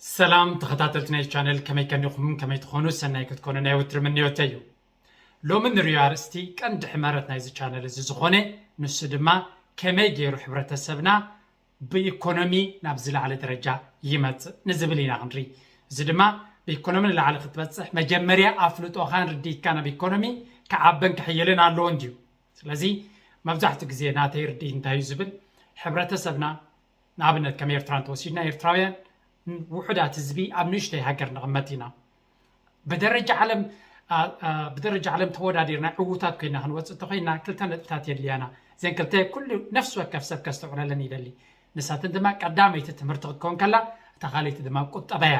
ሰላም ተኸታተልቲ ናይ ቻነል፣ ከመይ ከኒኹም? ከመይ ትኾኑ? ሰናይ ክትኮኑ ናይ ወትሪ ምንዮተይ እዩ። ሎሚ ንሪኦ ኣርእስቲ ቀንዲ ሕመረት ናይዚ ቻነል እዚ ዝኾነ፣ ንሱ ድማ ከመይ ገይሩ ሕብረተሰብና ብኢኮኖሚ ናብ ዝለዓለ ደረጃ ይመጽእ ንዝብል ኢና ክንርኢ። እዚ ድማ ብኢኮኖሚ ንላዕሊ ክትበጽሕ መጀመርያ ኣፍልጦኻን ርድኢትካ ናብ ኢኮኖሚ ክዓበን ክሕየልን ኣለዎ እንድዩ። ስለዚ መብዛሕትኡ ግዜ ናተይ ርድኢት እንታይ እዩ ዝብል፣ ሕብረተሰብና ንኣብነት ከም ኤርትራ እንተወሲድና፣ ኤርትራውያን ውሑዳት ህዝቢ ኣብ ንእሽተይ ሃገር ንቕመጥ ኢና። ብደረጃ ዓለም ብደረጃ ዓለም ተወዳዲርና ዕዉታት ኮይና ክንወፅእ እንተኮይና ክልተ ነጥብታት የድልያና። እዘን ክልተ ኩሉ ነፍሲ ወከፍ ሰብ ከስተውዕለለን ይደሊ። ንሳተን ድማ ቀዳመይቲ ትምህርቲ ክትከውን ከላ፣ እታ ካልኣይቲ ድማ ቁጠባ እያ።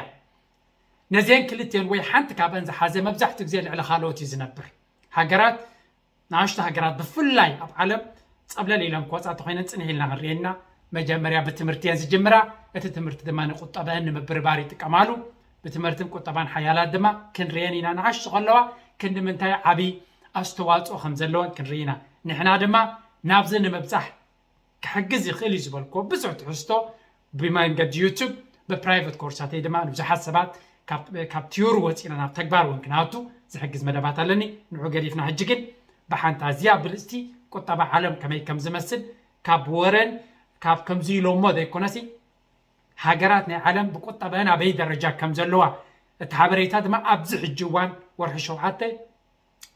ነዚአን ክልቲአን ወይ ሓንቲ ካብአን ዝሓዘ መብዛሕትኡ ግዜ ልዕሊ ካልኦት እዩ ዝነብር። ሃገራት ንኣሽቱ ሃገራት ብፍላይ ኣብ ዓለም ፀብለል ኢለን ክወፃ እንተኮይነን ፅንሕ ኢልና ክንሪኤና። መጀመርያ ብትምህርቲ እየን ዝጅምራ። እቲ ትምህርቲ ድማ ንቁጠበአን ንምብርባር ይጥቀማሉ። ብትምህርትን ቁጠባን ሓያላት ድማ ክንሪኤን ኢና። ንኣሽቱ ከለዋ ክንዲ ምንታይ ዓብዪ ኣስተዋፅኦ ከም ዘለወን ክንርኢ ኢና። ንሕና ድማ ናብዚ ንምብፃሕ ክሕግዝ ይኽእል እዩ ዝበልክዎ ብዙሕ ትሕዝቶ ብመንገዲ ዩቱብ ብፕራይቨት ኮርሳተይ ድማ ንብዙሓት ሰባት ካብ ቲዮሪ ወፂና ናብ ተግባር እውን ክነኣቱ ዝሕግዝ መደባት ኣለኒ። ንዑ ገዲፍና ሕጂ ግን ብሓንቲ ኣዝያ ብልፅቲ ቁጠባ ዓለም ከመይ ከም ዝመስል ካብ ወረን ካብ ከምዚ ኢሎሞ ዘይኮነሲ ሃገራት ናይ ዓለም ብቁጠበአን ኣበይ ደረጃ ከም ዘለዋ እቲ ሓበሬታ ድማ ኣብዚ ሕጂ እዋን ወርሒ ሸውዓተ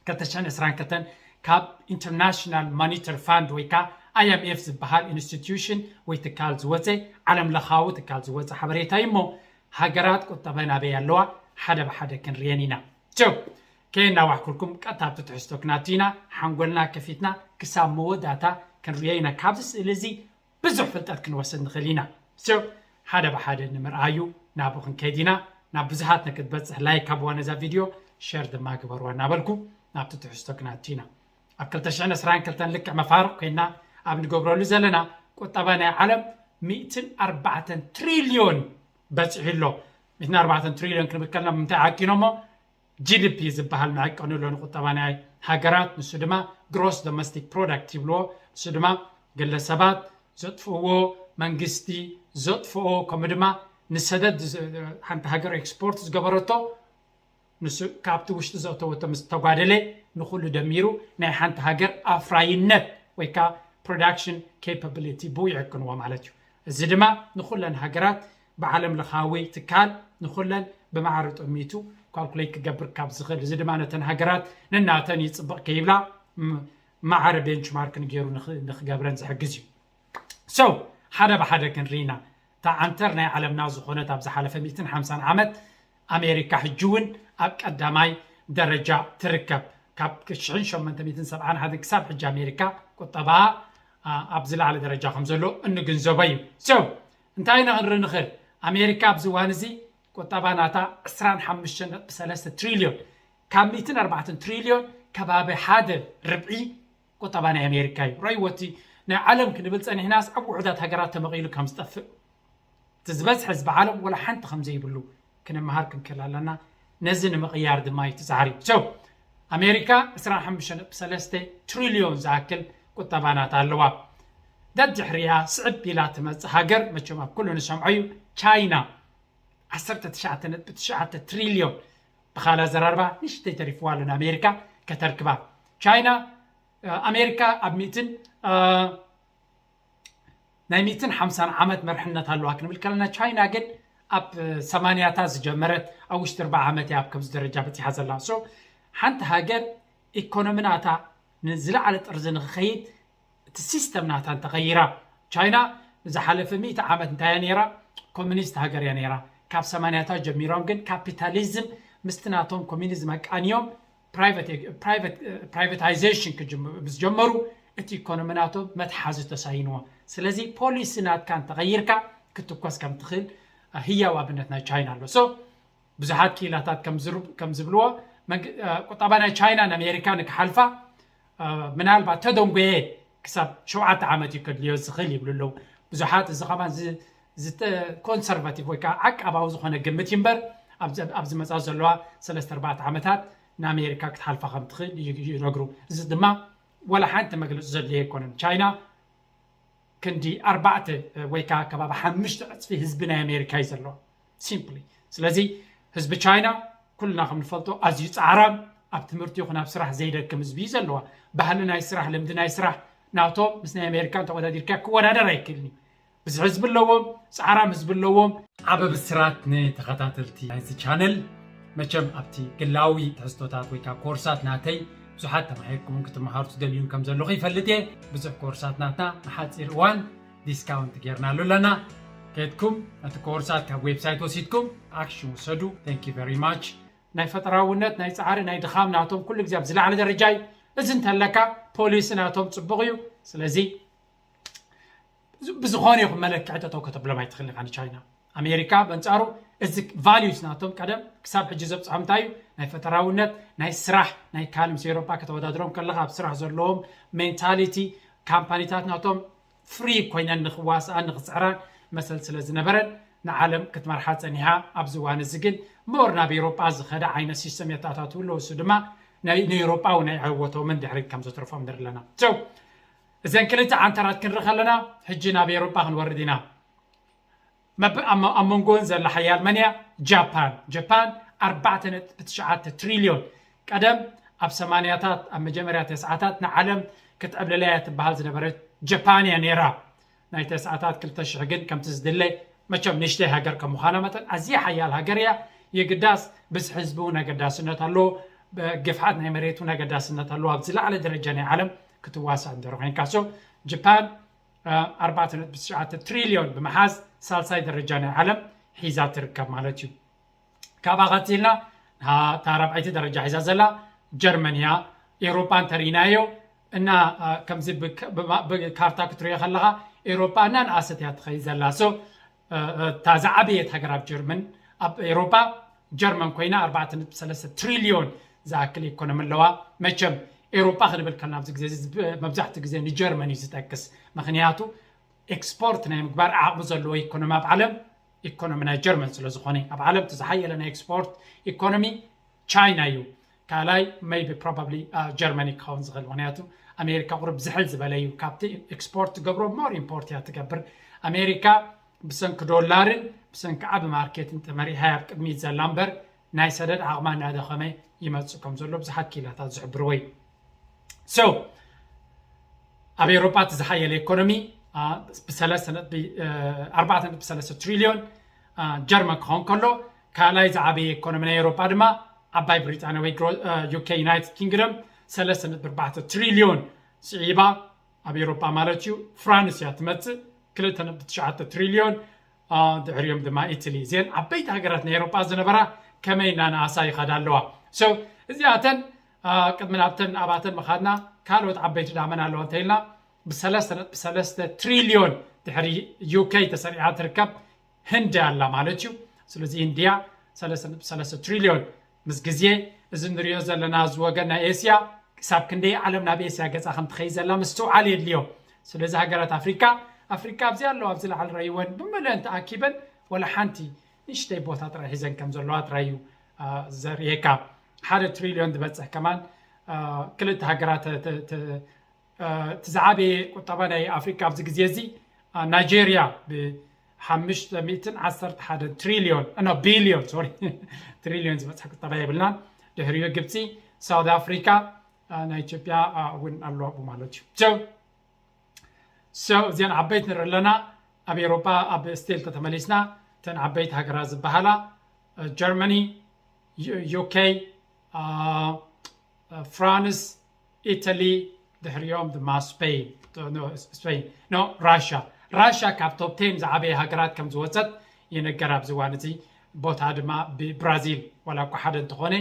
ክልተ ሽሕን ዕስራን ክልተን ካብ ኢንተርናሽናል ማኒተሪ ፋንድ ወይ ከዓ ኣይ ኤም ኤፍ ዝበሃል ኢንስቲትዩሽን ወይ ትካል ዝወፀ ዓለም ለኻዊ ትካል ዝወፀ ሓበሬታ እዩ እሞ ሃገራት ቁጠበን ኣበይ ኣለዋ ሓደ ብሓደ ክንርየን ኢና። ቸው ከየናዋሕኩልኩም ቀጥታ ኣብቲ ትሕዝቶ ክናቱ ኢና። ሓንጎልና ከፊትና ክሳብ መወዳእታ ክንርዮ ኢና። ካብዚ ስእሊ እዚ ብዙሕ ፍልጠት ክንወስድ ንኽእል ኢና። ሶ ሓደ ብሓደ ንምርኣዩ ናብኡ ክንከይድ ኢና። ናብ ብዙሓት ንክትበፅሕ ላይክ ሃብዋ ነዛ ቪድዮ፣ ሸር ድማ ግበርዋ እናበልኩ ናብቲ ትሕዝቶ ክናቱ ኢና። ኣብ ክልተ ሽሕን ዕስራን ክልተን ልክዕ መፋርቕ ኮይና ኣብ ንገብረሉ ዘለና ቁጠባ ናይ ዓለም ሚእትን ኣርባዕተን ትሪልዮን በፂሑ ኣሎ። ሚእትን ኣርባዕተን ትሪልዮን ክንብል ከለና ብምንታይ ዓቂኖሞ? ጂ ዲ ፒ ዝበሃል መዐቀኒ ኣሎ ንቁጠባ ናይ ሃገራት፣ ንሱ ድማ ግሮስ ዶሜስቲክ ፕሮዳክት ይብልዎ። ንሱ ድማ ግለሰባት ዘጥፍእዎ፣ መንግስቲ ዘጥፍኦ፣ ከምኡ ድማ ንሰደድ ዝ- ሓንቲ ሃገር ኤክስፖርት ዝገበረቶ ንሱ ካብቲ ውሽጢ ዘእተወቶ ምስ ተጓደለ ንኩሉ ደሚሩ ናይ ሓንቲ ሃገር ኣፍራይነት ወይ ከዓ ፕሮዳክሽን ኬፓብሊቲ ብኡ ይዕቅንዎ ማለት እዩ። እዚ ድማ ንኩለን ሃገራት ብዓለም ለኻዊ ትካል ንኩለን ብማዕረ ጠሚቱ ካልኩሌት ክገብር ካብ ዝኽእል፣ እዚ ድማ ነተን ሃገራት ንናተን ይፅብቕ ከይብላ ም- ማዕረ ቤንችማርክ ንገይሩ ንኽ- ንክገብረን ዝሕግዝ እዩ። So ሓደ ብሓደ ክንርኢና እታ ዓንተር ናይ ዓለምና ዝኾነት ኣብ ዝሓለፈ ሚእትን ሓምሳን ዓመት ኣሜሪካ ሕጂ እውን ኣብ ቀዳማይ ደረጃ ትርከብ። ካብ ሽሕን ሸሞንተ ሚእትን ሰብዓን ሓደን ክሳብ ሕጂ ኣሜሪካ ቁጠባኣ ኣብ ዝለዓለ ደረጃ ከም ዘሎ እንግንዘቦ እዩ። So እንታይ ኢና ክንርኢ ንኽእል? ኣሜሪካ ኣብዚ እዋን እዚ ቁጠባ ናታ ዕስራን ሓሙሽተን ነጥቢ ሰለስተ ትሪልዮን ካብ ሚእትን ኣርባዕተን ትሪልዮን ከባቢ ሓደ ርብዒ ቁጠባ ናይ ኣሜሪካ እዩ። ራይዎ እቲ ናይ ዓለም ክንብል ፀኒሕናስ ኣብ ውሑዳት ሃገራት ተመቒሉ ከም ዝጠፍእ እቲ ዝበዝሐ ህዝቢ ዓለም ወላ ሓንቲ ከም ዘይብሉ ክንመሃር ክንክእል ኣለና። ነዚ ንምቕያር ድማ እዩ እቲ ፃዕሪ። So ኣሜሪካ ዕስራን ሓሙሽተን ነጥቢ ሰለስተ ትሪልዮን ዝኣክል ቁጠባ ናታ ኣለዋ። ደድሕሪያ ስዕብ ኢላ ትመፅእ ሃገር መቸም ኣብ ኩሉ ንሰምዖ እዩ። ቻይና ዓሰርተ ትሽዓተ ነጥቢ ትሽዓተ ትሪልዮን ብኻልእ ኣዘራርባ ንእሽተይ ተሪፍዋ ኣሎ ንኣሜሪካ ከተርክባ። ቻይና ኣሜሪካ ኣብ ሚእትን ናይ ሚእትን ሓምሳን ዓመት መርሕነት ኣለዋ ክንብል ከለና ቻይና ግን ኣብ ሰማንያታት ዝጀመረት ኣብ ውሽጢ ኣርባዓ ዓመት እያ ኣብ ከምዚ ደረጃ በፂሓ ዘላ። So ሓንቲ ሃገር ኢኮኖሚ ናታ ንዝለዓለ ጥርዚ ንክኸይድ እቲ ሲስተም ናታ እንተቐይራ። ቻይና ንዝሓለፈ ሚእቲ ዓመት እንታይ እያ ነይራ? ኮሚኒስት ሃገር እያ ነይራ። ካብ ሰማንያታት ጀሚሮም ግን ካፒታሊዝም ምስቲ ናቶም ኮሚኒዝም ኣቃንዮም ፕራይቨታይዜሽን ምስ ጀመሩ እቲ ኢኮኖሚ ናቶም መትሓዚ ተሳይንዎ። ስለዚ ፖሊሲ ናትካ እንተቐይርካ ክትኮስ ከም ትኽእል ህያው ኣብነት ናይ ቻይና ኣሎ። So ብዙሓት ክኢላታት ከም ዝብልዎ ቁጠባ ናይ ቻይና ንኣሜሪካ ንክሓልፋ ምናልባት ተደንጎየ ክሳብ ሸውዓተ ዓመት እዩ ከድልዮ ዝኽእል ይብሉ ኣለዉ ብዙሓት። እዚ ከማን ኮንሰርቫቲቭ ወይ ከዓ ዓቃባዊ ዝኾነ ግምት እዩ እምበር ኣብዚ መፃ ዘለዋ ሰለስተ ኣርባዕተ ዓመታት ንኣሜሪካ ክትሓልፋ ከም ትኽእል ይነግሩ። እዚ ድማ ወላ ሓንቲ መግለፂ ዘድልዮ ኣይኮነን። ቻይና ክንዲ ኣርባዕተ ወይ ከዓ ከባቢ ሓሙሽተ ዕፅፊ ህዝቢ ናይ ኣሜሪካ እዩ ዘለዎ። ሲምፕሊ ስለዚ ህዝቢ ቻይና ኩልና ከም ንፈልጦ ኣዝዩ ፃዕራም፣ ኣብ ትምህርቲ ይኹን ኣብ ስራሕ ዘይደክም ህዝቢ እዩ ዘለዋ። ባህሊ ናይ ስራሕ፣ ልምዲ ናይ ስራሕ ናቶም ምስ ናይ ኣሜሪካ እንተወዳዲርካ ክወዳደር ኣይክእልን እዩ። ብዙሕ ህዝቢ ኣለዎም፣ ፃዕራም ህዝቢ ኣለዎም። ዓቢ ብስራት ንተኸታተልቲ ናይዚ ቻነል። መቸም ኣብቲ ግላዊ ትሕዝቶታት ወይ ከዓ ኮርሳት ናተይ ብዙሓት ተማሂርኩም ክትመሃሩ ትደልዩን ከም ዘለኹ ይፈልጥ እየ። ብዙሕ ኮርሳት ናትና ንሓፂር እዋን ዲስካውንት ጌርናሉ ኣለና። ከድኩም ነቲ ኮርሳት ካብ ዌብሳይት ወሲድኩም ኣክሽን ውሰዱ። Thank you very much። ናይ ፈጠራውነት ናይ ፃዕሪ ናይ ድኻም ናቶም ኩሉ ግዜ ኣብ ዝለዓለ ደረጃ እዩ። እዚ እንተለካ ፖሊሲ ናቶም ፅቡቕ እዩ። ስለዚ ብዝኾነ ይኹን መለክዒ ጠጠው ከተብሎም ኣይትኽእልን ኢኻ ንቻይና። ኣሜሪካ በንጻሩ እዚ ቫልዩስ ናቶም ቀደም ክሳብ ሕጂ ዘብፅሖም እንታይ እዩ? ናይ ፈጠራውነት፣ ናይ ስራሕ፣ ናይ ካልእ ምስ ኤውሮጳ ከተወዳድሮም ከለኻ ኣብ ስራሕ ዘለዎም ሜንታሊቲ፣ ካምፓኒታት ናቶም ፍሪ ኮይነን ንኽዋስኣን ንኽፅዕራን መሰል ስለ ዝነበረን ንዓለም ክትመርሓ ፀኒሓ። ኣብዚ እዋን እዚ ግን ሞር ናብ ኤውሮጳ ዝኸደ ዓይነት ሲስተም የተኣታትው ኣለዉ። እሱ ድማ ናይ ንኤውሮጳዊ ናይ ዕወቶምን ድሕሪት ከም ዘትርፎም ንርኢ ኣለና። So እዘን ክልተ ዓንተራት ክንርኢ ከለና ሕጂ ናብ ኤውሮጳ ክንወርድ ኢና። መብ- ኣብ ኣብ መንጎን ዘላ ሓያል መን እያ? ጃፓን። ጃፓን ኣርባዕተ ነጥቢ ትሽዓተ ትሪልዮን። ቀደም ኣብ ሰማንያታት ኣብ መጀመርያ ተስዓታት ንዓለም ክትዕብልለያ ትበሃል ዝነበረት ጃፓን እያ ነይራ። ናይ ተስዓታት ክልተ ሽሕ ግን ከምቲ ዝድለ መቸም ንእሽተይ ሃገር ከም ምዃና መጠን ኣዝያ ሓያል ሃገር እያ። የግዳስ ብዝሒ ህዝቢ እውን ኣገዳስነት ኣለዎ። ግፍዓት ናይ መሬት እውን ኣገዳስነት ኣለዎ። ኣብ ዝለዓለ ደረጃ ናይ ዓለም ክትዋሳእ እንድሕር ኮይንካ so ጃፓን ኣርባዕተ ነጥቢ ትሽዓተ ትሪልዮን ብምሓዝ ሳልሳይ ደረጃ ናይ ዓለም ሒዛ ትርከብ ማለት እዩ። ካብኣ ቀፂልና እታ ራብዐይቲ ደረጃ ሒዛ ዘላ ጀርመን እያ። ኤውሮጳ እንተርኢናዮ እና ከምዚ ብካርታ ክትሪኦ ከለኻ ኤውሮጳ እናንኣሰት እያ ትኸይድ ዘላ። So እታ ዝዓበየት ሃገር ኣብ ጀርመን ኣብ ኤውሮጳ ጀርመን ኮይና ኣርባዕተ ነጥቢ ሰለስተ ትሪልዮን ዝኣክል ኢኮኖሚ ኣለዋ። መቸም ኤውሮጳ ክንብል ከለና ኣብዚ ግዜ መብዛሕትኡ ግዜ ንጀርመን እዩ ዝጠቅስ። ምክንያቱ ኤክስፖርት ናይ ምግባር ዓቕሚ ዘለዎ ኢኮኖሚ ኣብ ዓለም ኢኮኖሚ ናይ ጀርመን ስለ ዝኾነ ኣብ ዓለም እቲ ዝሓየለ ናይ ኤክስፖርት ኢኮኖሚ ቻይና እዩ። ካልኣይ maybe probably ጀርመኒ ክኸውን ዝኽእል ምክንያቱ ኣሜሪካ ቁሩብ ዝሕል ዝበለ እዩ። ካብቲ ኤክስፖርት ትገብሮ more ኢምፖርት እያ ትገብር ኣሜሪካ። ብሰንኪ ዶላርን ብሰንኪ ዓቢ ማርኬትን ተመሪሓ ኣብ ቅድሚት ዘላ እምበር ናይ ሰደድ ዓቕማ እናደኸመ ይመጽእ ከም ዘሎ ብዙሓት ክኢላታት ዝሕብርዎ እዩ። So ኣብ ኤውሮጳ እቲ ዝሓየለ ኢኮኖሚ ብ ኣርባዕተ ነጥቢ ሰለስተ ትሪልዮን ጀርመን ክኸውን ከሎ ካልኣይ ዝዓበየ ኢኮኖሚ ናይ ኤውሮጳ ድማ ዓባይ ብሪጣንያ ወይ ዩኬ ዩናይትድ ኪንግደም ሰለስተ ነጥቢ ኣርባዕተ ትሪልዮን ስዒባ ኣብ ኤውሮጳ ማለት እዩ ፍራንስ እያ ትመፅእ ክልተ ነጥቢ ትሽዓተ ትሪልዮን ድሕሪኦም ድማ ኢትሊ እዚአን ዓበይቲ ሃገራት ናይ ኤውሮጳ ዝነበራ ከመይ እናነኣሳ ይኸዳ ኣለዋ። So እዚኣተን ቅድሚ ናብተን ኣባተን ምኻድና ካልኦት ዓበይቲ ዳመን ኣለዋ እንተኢልና ብሰለስተ ነጥቢ ሰለስተ ትሪልዮን ድሕሪ ዩኬ ተሰሪዓ ትርከብ ህንዲ ኣላ ማለት እዩ። ስለዚ ኢንድያ ሰለስተ ነጥቢ ሰለስተ ትሪልዮን ምስ ግዜ እዚ ንሪኦ ዘለና እዚ ወገን ናይ ኤስያ ክሳብ ክንደይ ዓለም ናብ ኤስያ ገፃ ከም ትኸይድ ዘላ ምስትውዓል የድልዮ። ስለዚ ሃገራት ኣፍሪካ ኣፍሪካ ኣብዚ ኣለዋ ኣብዚ ላዕሊ ረይወን ብምልአን ተኣኪበን ወላ ሓንቲ ንእሽተይ ቦታ ጥራይ ሒዘን ከም ዘለዋ ጥራይ እዩ ዘርእየካ። ሓደ ትሪልዮን ዝበፅሕ ከማን ክልተ ሃገራት እቲ ዝዓበየ ቁጠባ ናይ ኣፍሪካ ኣብዚ ግዜ እዚ ናይጀርያ ብሓሙሽተ ሚእትን ዓሰርተ ሓደን ትሪልዮን ኖ ቢልዮን ሶሪ ትሪልዮን ዝበፅሐ ቁጠባ የብልናን። ድሕሪኡ ግብፂ፣ ሳውት ኣፍሪካ፣ ናይ ኢትዮጵያ እውን ኣሎ ማለት እዩ። So እዚአን ዓበይቲ ንርኢ ኣለና። ኣብ ኤውሮጳ ኣብ ስቴል ተተመሊስና እተን ዓበይቲ ሃገራት ዝበሃላ ጀርመኒ፣ ዩኬ፣ ፍራንስ፣ ኢታሊ፣ ድሕሪኦም ድማ ስፔን ስፔን ኖ ራሻ ራሻ ካብ ቶፕ ቴን ዝዓበየ ሃገራት ከም ዝወፀት ይንገር። ኣብዚ እዋን እዚ ቦታ ድማ ብብራዚል ዋላ እኳ ሓደ እንተኾነ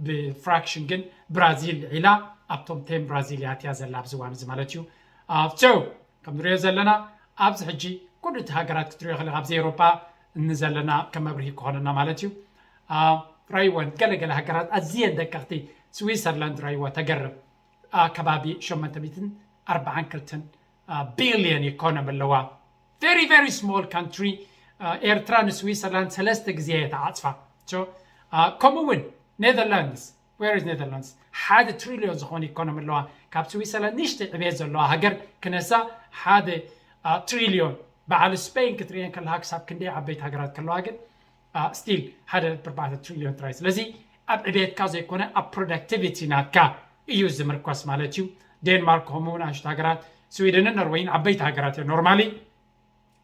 ብፍራክሽን ግን ብራዚል ልዒላ ኣብቶም ቴን ብራዚል እያ ኣትያ ዘላ ኣብዚ እዋን እዚ ማለት እዩ። So ከም ንሪኦ ዘለና ኣብዚ ሕጂ ኩሉ እቲ ሃገራት ክትሪኦ ከለካ ኣብዚ ኤውሮጳ እንዘለና ከም መብርሂ ክኾነና ማለት እዩ። ራይወን ገለገለ ሃገራት ኣዝየን ደቀቕቲ ስዊሰርላንድ ራይዋ ተገርም ከባቢ ሸሞንተ ሚእትን ኣርባዓን ክልተን ቢልዮን ኢኮኖሚ ኣለዋ። Very very small country። ኤርትራ ንስዊሰርላንድ ሰለስተ ግዜ እየ ተዓፅፋ። ከምኡ እውን ኔዘርላንድስ where is Netherlands ሓደ ትሪልዮን ዝኾነ ኢኮኖሚ ኣለዋ። ካብ ስዊሰርላንድ ንእሽተይ ዕቤት ዘለዋ ሃገር ክነሳ ሓደ ትሪልዮን። በዓል ስፔን ክትርእየን ከለካ ክሳብ ክንደይ ዓበይቲ ሃገራት ከለዋ ግን ስቲል ሓደ ነጥቢ ኣርባዕተ ትሪልዮን ጥራይ። ስለዚ ኣብ ዕቤትካ ዘይኮነ ኣብ ፕሮዳክቲቪቲ ናትካ እዩ ዝምርኮስ ማለት እዩ። ዴንማርክ ከምኡ ንኣሽቱ ሃገራት፣ ስዊድንን ኖርወይን ዓበይቲ ሃገራት እዮም ኖርማሊ።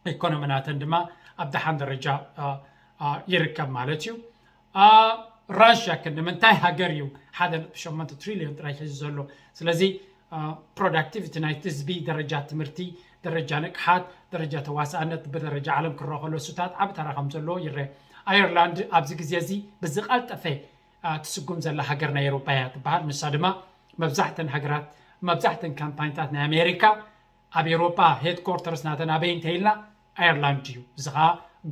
ኢኮኖሚ ናተን ድማ ኣብ ደሓን ደረጃ ይርከብ ማለት እዩ። ራሽያ ክንዲ ምንታይ ሃገር እዩ ሓደ ነጥቢ ሸሞንተ ትሪልዮን ጥራይ ሒዙ ዘሎ? ስለዚ ፕሮዳክቲቪቲ ናይቲ ህዝቢ፣ ደረጃ ትምህርቲ፣ ደረጃ ንቅሓት፣ ደረጃ ተዋሳእነት ብደረጃ ዓለም ክረአ ከሎ እሱታት ዓቢ ተራ ከም ዘለዎ ይረአ። ኣየርላንድ ኣብዚ ግዜ እዚ ብዝቐልጠፈ ትስጉም ዘላ ሃገር ናይ ኤውሮጳ እያ ትበሃል። ንሳ ድማ መብዛሕተን ሃገራት፣ መብዛሕተን ካምፓኒታት ናይ ኣሜሪካ ኣብ ኤውሮጳ ሄድኮርተርስ ናተን ኣበይ እንተኢልና ኣየርላንድ እዩ። እዚ ኸዓ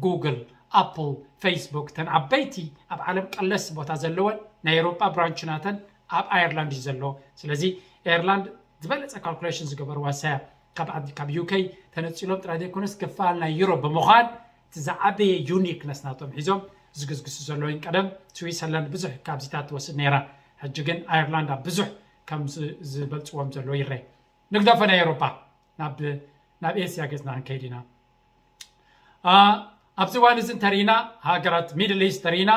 ጉግል፣ ኣፕል፣ ፌስቡክ፣ እተን ዓበይቲ ኣብ ዓለም ቀለስ ቦታ ዘለወን ናይ ኤውሮጳ ብራንች ናተን ኣብ ኣየርላንድ እዩ ዘሎ። ስለዚ ኤርላንድ ዝበለፀ ካልኩሌሽን ዝገበርዋ ንሳ እያ። ካብ ዓዲ ካብ ዩኬ ተነፂሎም ጥራይ ዘይኮነስ ክፋል ናይ ዩሮፕ ብምዃን እቲ ዝዓበየ ዩኒክነስ ናቶም ሒዞም ዝግዝግሱ ዘለውን። ቀደም ስዊሰርላንድ ብዙሕ ካብዚታት ትወስድ ነይራ። ሕጂ ግን ኣየርላንድ ኣብ ብዙሕ ከም ዝ- ዝበልፅዎም ዘሎ ይረእ። ንግደፎ ናይ ኤውሮጳ ናብ ናብ ኤስያ ገፅና ክንከይድ ኢና። ኣብዚ እዋን እዚ እንተርኢና ሃገራት ሚድል ኢስት ተርኢና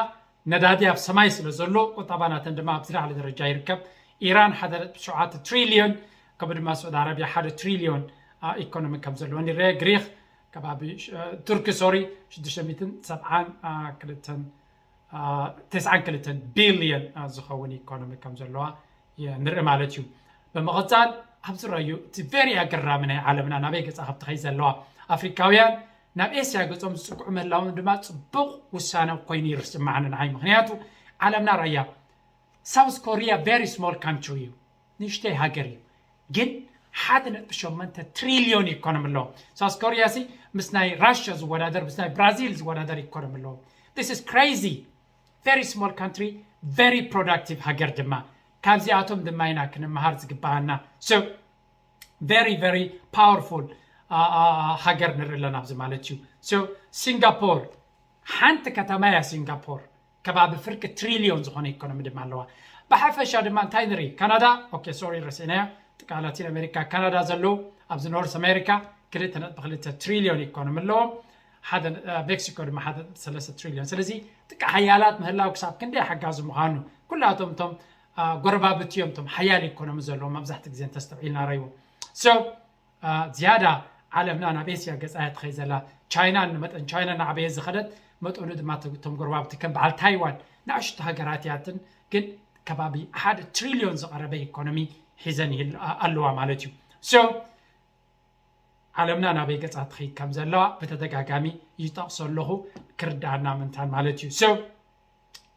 ነዳዲ ኣብ ሰማይ ስለ ዘሎ ቁጠባ ናተን ድማ ኣብ ዝለዓለ ደረጃ ይርከብ። ኢራን ሓደ ነጥቢ ሸውዓተ ትሪልዮን ከምኡ ድማ ስዑዲ ዓረብያ ሓደ ትሪልዮን ኢኮኖሚ ከም ዘለወን ይረአ። ግሪክ ከባቢ ቱርኪ ሶሪ ሽዱሽተ ሚእትን ሰብዓን ክልተን ተስዓን ክልተን ቢልዮን ዝኸውን ኢኮኖሚ ከም ዘለዋ ንርኢ ማለት እዩ። ብምቕፃል ኣብዚ ረዩ እቲ ቨሪ ኣገራሚ ናይ ዓለምና ናበይ ገፃ ከብቲ ከይ ዘለዋ ኣፍሪካውያን ናብ ኤስያ ገፆም ዝፅግዑ ምህላዎም ድማ ፅቡቕ ውሳነ ኮይኑ ይርስማዓኒ ንዓይ። ምክንያቱ ዓለምና ረያ ሳውስ ኮሪያ ቨሪ ስሞል ካንትሪ እዩ፣ ንእሽተይ ሃገር እዩ፣ ግን ሓደ ነጥቢ ሸሞንተ ትሪልዮን ኢኮኖሚ ኣለዎ። ሳውስ ኮሪያ ሲ ምስ ናይ ራሽያ ዝወዳደር ምስ ናይ ብራዚል ዝወዳደር ኢኮኖሚ ኣለዎ። This is crazy። Very small country, very productive ሃገር ድማ ካብዚኣቶም ድማ ኢና ክንመሃር ዝግባኣና። So very very powerful ሃገር ንርኢ ኣለና ኣብዚ ማለት እዩ። So ሲንጋፖር ሓንቲ ከተማ እያ ሲንጋፖር፣ ከባቢ ፍርቂ ትሪልዮን ዝኾነ ኢኮኖሚ ድማ ኣለዋ። ብሓፈሻ ድማ እንታይ ንርኢ? ካናዳ፣ okay sorry ረሲዕናያ፣ ጥቃ ላቲን ኣሜሪካ ካናዳ ዘለዉ ኣብዚ ኖርስ ኣሜሪካ ክልተ ነጥቢ ክልተ ትሪልዮን ኢኮኖሚ ኣለዎም። ሓደ ሜክሲኮ ድማ ሓደ ነጥቢ ሰለስተ ትሪልዮን። ስለዚ ጥቃ ሓያላት ምህላው ክሳብ ክንደይ ሓጋዚ ምዃኑ ኩላቶም እቶም ጎረባብቲ እዮም እቶም ሓያል ኢኮኖሚ ዘለዎም መብዛሕትኡ ግዜ እንተስተውዒልና ረይዎ። So ዝያዳ ዓለምና ናብ ኤስያ ገፃ እያ ትኸይድ ዘላ። ቻይና ንመጠን ቻይና እናዓበየ ዝኸደት መጠኑ ድማ እቶም ጎረባብቲ ከም በዓል ታይዋን ንኣሽቱ ሃገራት እያትን ግን ከባቢ ሓደ ትሪልዮን ዝቐረበ ኢኮኖሚ ሒዘን ኣለዋ ማለት እዩ። So ዓለምና ናበይ ገፃ ትኸይድ ከም ዘለዋ ብተደጋጋሚ ይጠቕሶ ኣለኹ፣ ክርዳኣና ምንታን ማለት እዩ። So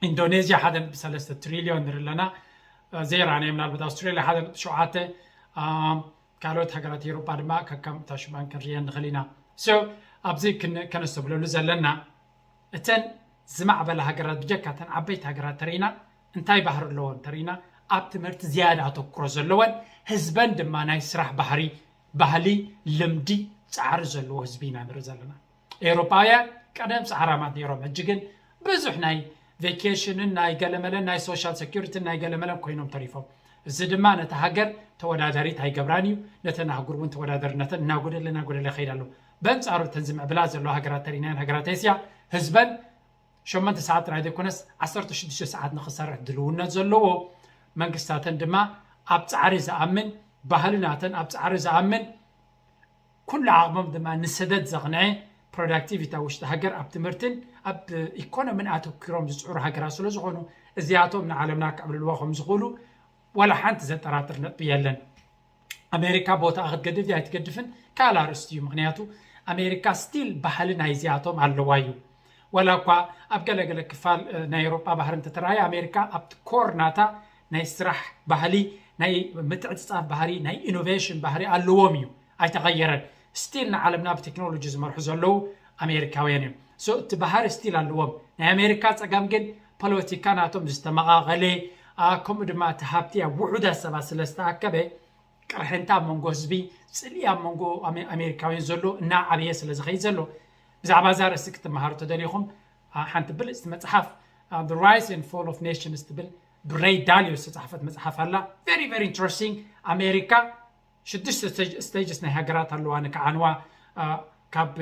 ኢንዶኔዝያ ሓደ ነጥቢ ሰለስተ ትሪልዮን ንርኢ ኣለና። ዘይራንየ ምናልባት ኣውስትራልያ ሓደ ነጥቢ ሸውዓተ፣ ካልኦት ሃገራት ኤውሮጳ ድማ ከከም እታ ሽማን ክንርየን ንኽእል ኢና። So ኣብዚ ከነስተብለሉ ዘለና እተን ዝማዕበላ ሃገራት ብጀካ እተን ዓበይቲ ሃገራት ተርኢና እንታይ ባህሪ ኣለወን ተርኢና ኣብ ትምህርቲ ዝያዳ ኣተኩሮ ዘለወን ህዝበን ድማ ናይ ስራሕ ባህሪ፣ ባህሊ፣ ልምዲ፣ ፃዕሪ ዘለዎ ህዝቢ ኢና ንርኢ ዘለና። ኤውሮጳውያን ቀደም ፃዕራማት ነይሮም፣ ሕጂ ግን ብዙሕ ናይ ቬኬሽንን ናይ ገለመለን ናይ ሶሻል ሴኩሪቲን ናይ ገለመለን ኮይኖም ተሪፎም። እዚ ድማ ነቲ ሃገር ተወዳዳሪት ኣይገብራን እዩ፣ ነተን ኣህጉር እውን ተወዳዳሪነተን እናጎደለ እናጎደለ ይኸይድ ኣሎ። በንፃሩ እተን ዝምዕብላ ዘለዋ ሃገራት ተሪናየን ሃገራት ኤስያ ህዝበን ሸሞንተ ሰዓት ጥራይ ዘይኮነስ ዓሰርተ ሽዱሽተ ሰዓት ንኽሰርሕ ድልውነት ዘለዎ መንግስታተን ድማ ኣብ ፃዕሪ ዝኣምን ባህሊ ናተን ኣብ ፃዕሪ ዝኣምን ኩሉ ዓቕሞም ድማ ንሰደድ ዘቕንዐ ፕሮዳክቲቪቲ ኣብ ውሽጢ ሃገር ኣብ ትምህርትን ኣብ ኢኮኖሚን ኣተኪሮም ዝፅዕሩ ሃገራት ስለ ዝኾኑ እዚኣቶም ንዓለምና ክዕብልልዎ ከም ዝኽእሉ ዋላ ሓንቲ ዘጠራጥር ነጥቢ የለን። ኣሜሪካ ቦታኣ ክትገድፍ ድያ ኣይትገድፍን ካልእ ኣርእስቲ እዩ። ምክንያቱ ኣሜሪካ ስቲል ባህሊ ናይዚኣቶም ኣለዋ እዩ። ዋላ እኳ ኣብ ገለገለ ክፋል ናይ ኤውሮጳ ባህሪ እንተተረኣየ ኣሜሪካ ኣብቲ ኮር ናታ ናይ ስራሕ ባህሊ ናይ ምትዕፅፃፍ ባህሪ ናይ ኢኖቬሽን ባህሪ ኣለዎም እዩ፣ ኣይተቐየረን። ስቲል ንዓለምና ብቴክኖሎጂ ዝመርሑ ዘለዉ ኣሜሪካውያን እዮም። So እቲ ባህሪ ስቲል ኣለዎም። ናይ ኣሜሪካ ፀገም ግን ፖለቲካ ናቶም ዝተመቓቐለ ከምኡ ድማ እቲ ሃብቲ ኣብ ውሑዳት ሰባት ስለ ዝተኣከበ ቅርሕንታ ኣብ መንጎ ህዝቢ ፅልኢ ኣብ መንጎ ኣሜሪካውያን ዘሎ እናዓበየ ስለ ዝኸይድ ዘሎ ብዛዕባ እዛ ርእሲ ክትመሃሩ ተደሊኹም ሓንቲ ብልፅቲ መፅሓፍ The Rise and Fall of Nations ትብል ብሬይ ዳልዮ ዝተፃሕፈት መፅሓፍ ኣላ። Very very interesting። ኣሜሪካ ሽዱሽተ ስቴጅስ ናይ ሃገራት ኣለዋ ንክዓንዋ ካብ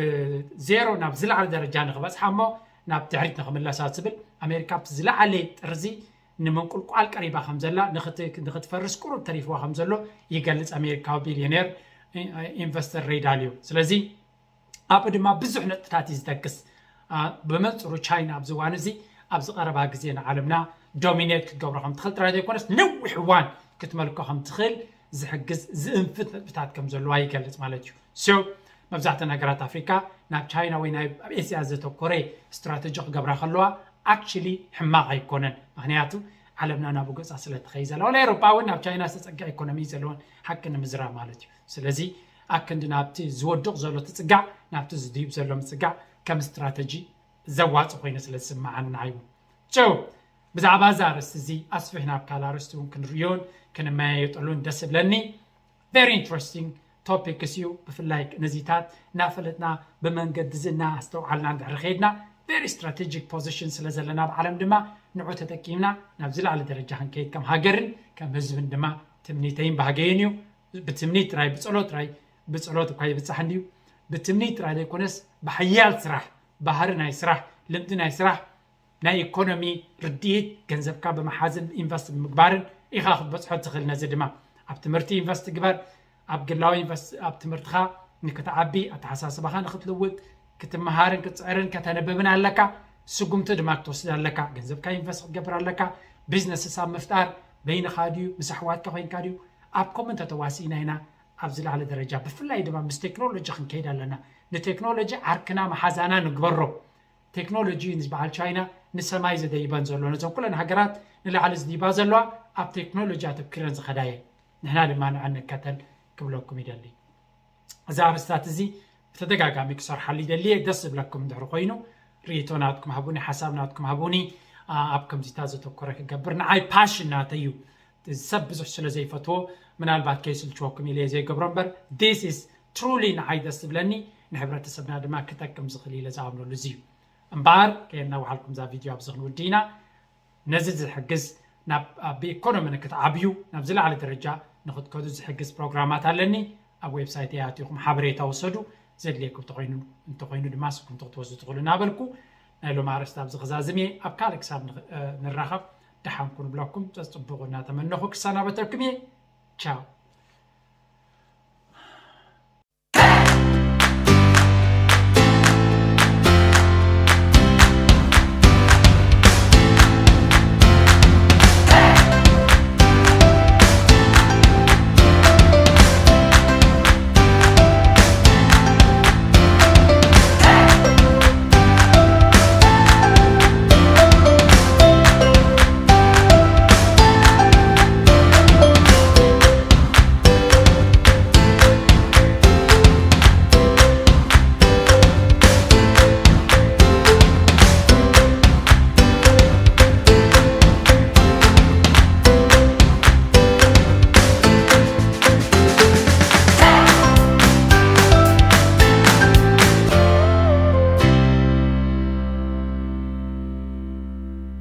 ዜሮ ናብ ዝለዓለ ደረጃ ንክበፅሓ እሞ ናብ ድሕሪት ንክምለሳ ዝብል ኣሜሪካ ኣብቲ ዝለዓለ ጥርዚ ንምንቁልቋል ቀሪባ ከም ዘላ ንክትፈርስ ቁሩብ ተሪፍዋ ከም ዘሎ ይገልፅ ኣሜሪካዊ ቢልዮኔር ኢንቨስተር ሬይ ዳሊዮ። ስለዚ ኣብኡ ድማ ብዙሕ ነጥብታት እዩ ዝጠቅስ። ብመንፅሩ ቻይና ኣብዚ እዋን እዚ ኣብዚ ቀረባ ግዜ ንዓለምና ዶሚኔት ክትገብሮ ከም ትኽእል ጥራይ ዘይኮነስ ነዊሕ እዋን ክትመልኮ ከም ትኽእል ዝሕግዝ ዝእንፍት ነጥብታት ከም ዘለዋ ይገልፅ ማለት እዩ። ሶ መብዛሕተን ሃገራት ኣፍሪካ ናብ ቻይና ወይ ናብ ኤስያ ዘተኮረ ስትራተጂ ክገብራ ከለዋ ኣክቹሊ ሕማቕ ኣይኮነን። ምክንያቱ ዓለምና ናብኡ ገፃ ስለ ትኸይድ ዘላ ዋላ ኤሮፓ እውን ናብ ቻይና ዝተፀግዐ ኢኮኖሚ ዘለዎን ሓቂ ንምዝራብ ማለት እዩ። ስለዚ ኣክንዲ ናብቲ ዝወድቕ ዘሎ ትፅጋዕ ናብቲ ዝድይብ ዘሎ ምፅጋዕ ከም ስትራተጂ ዘዋፅ ኮይኑ ስለ ዝስምዓና እዩ። ሶ ብዛዕባ እዚ ኣርእስቲ እዚ ኣስፊሕና ኣብ ካልእ ኣርእስቲ እውን ክንርእዮን ክንመያየጠሉን ደስ ዝብለኒ very interesting topics እዩ። ብፍላይ ነዚታት እናፈለጥና ብመንገዲ እዚ እናኣስተውዓልና እንድሕር ከይድና very strategic position ስለ ዘለና ኣብ ዓለም ድማ ንዑ ተጠቂምና ናብ ዝለዓለ ደረጃ ክንከይድ ከም ሃገርን ከም ህዝብን ድማ ትምኒተይን ባህገይን እዩ። ብትምኒት ጥራይ ብፀሎት ጥራይ ብፀሎት እኳ ይብፃሕ እንድዩ ብትምኒት ጥራይ ዘይኮነስ ብሓያል ስራሕ ባህሪ ናይ ስራሕ ልምዲ ናይ ስራሕ ናይ ኢኮኖሚ ርድኢት ገንዘብካ ብምሓዝን ኢንቨስት ብምግባርን ኢኻ ክትበፅሖ ትኽእል። ነዚ ድማ ኣብ ትምህርቲ ኢንቨስት ግበር፣ ኣብ ግላዊ ኢንቨስት ኣብ ትምህርትኻ ንክትዓቢ ኣተሓሳስባኻ ንክትልውጥ ክትመሃርን ክትፅዕርን ከተንብብን ኣለካ። ስጉምቲ ድማ ክትወስድ ኣለካ። ገንዘብካ ኢንቨስት ክትገብር ኣለካ። ቢዝነስስ ኣብ ምፍጣር በይንኻ ድዩ ምስ ኣሕዋትካ ኮይንካ ድዩ ኣብ ከምኡ እንተተዋሲእና ኢና ኣብ ዝለዓለ ደረጃ ብፍላይ ድማ ምስ ቴክኖሎጂ ክንከይድ ኣለና። ንቴክኖሎጂ ዓርክና መሓዛና ንግበሮ። ቴክኖሎጂ ዝበዓል ቻይና ንሰማይ ዘደይበን ዘሎ ነዞም ኩለን ሃገራት ንላዕሊ ዝዲባ ዘለዋ ኣብ ቴክኖሎጂ ኣተኪረን ዝኸዳ እየን። ንሕና ድማ ንዐን ንከተል ክብለኩም ይደሊ። እዚ ኣርስታት እዚ ብተደጋጋሚ ክሰርሓሉ ይደሊ እየ። ደስ ዝብለኩም እንድሕር ኮይኑ ርእይቶ ናትኩም ሃቡኒ፣ ሓሳብ ናትኩም ሃቡኒ። ኣብ ከምዚታት ዘተኮረ ክገብር ንዓይ ፓሽን ናተይ እዩ። ሰብ ብዙሕ ስለ ዘይፈትዎ ምናልባት ከይስልችወኩም ኢለ ዘይገብሮ እምበር this is truly ንዓይ ደስ ዝብለኒ ንሕብረተሰብና ድማ ክጠቅም ዝኽእል ኢለ ዝኣምነሉ እዚ እዩ። እምበኣር ከየናውሓልኩም እዛ ቪድዮ ኣብዚ ክንውዲ ኢና። ነዚ ዝሕግዝ ናብ ብኢኮኖሚ ንክትዓብዩ ናብ ዝለዓለ ደረጃ ንክትከዱ ዝሕግዝ ፕሮግራማት ኣለኒ። ኣብ ዌብሳይት ኣቲኹም ሓበሬታ ወሰዱ። ዘድልየኩም እንተኮይኑ ድማ ስኩም ክትወስዱ ትኽእሉ እናበልኩ ናይ ሎም ኣርእስቲ ኣብዚ ክዛዝም እየ። ኣብ ካልእ ክሳብ ንራኸብ ደሓን ኩኑ ብለኩም ፀፅቡቑ እናተመነኹ ክሰናበተኩም እየ። ቻው።